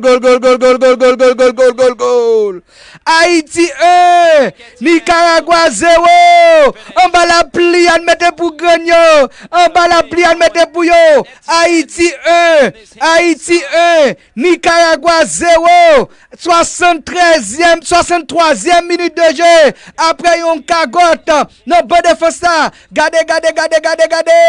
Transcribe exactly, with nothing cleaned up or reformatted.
gòl, gòl, gòl, gòl, gòl, gòl, gòl, gòl, gòl, gòl, gòl, gòl. Ayiti en, Nikaragwa zewo. Anba lapli, Yann mete pou grenn yo. Anba lapli, Yann mete pou yo. Ayiti en, Ayiti en, Nikaragwa zewo. Swasanntrèzyèm, swasanntwazyèm minit de jeu. Apre yon kagòt nan ban defans la. Gade, gade, gade, gade, gade.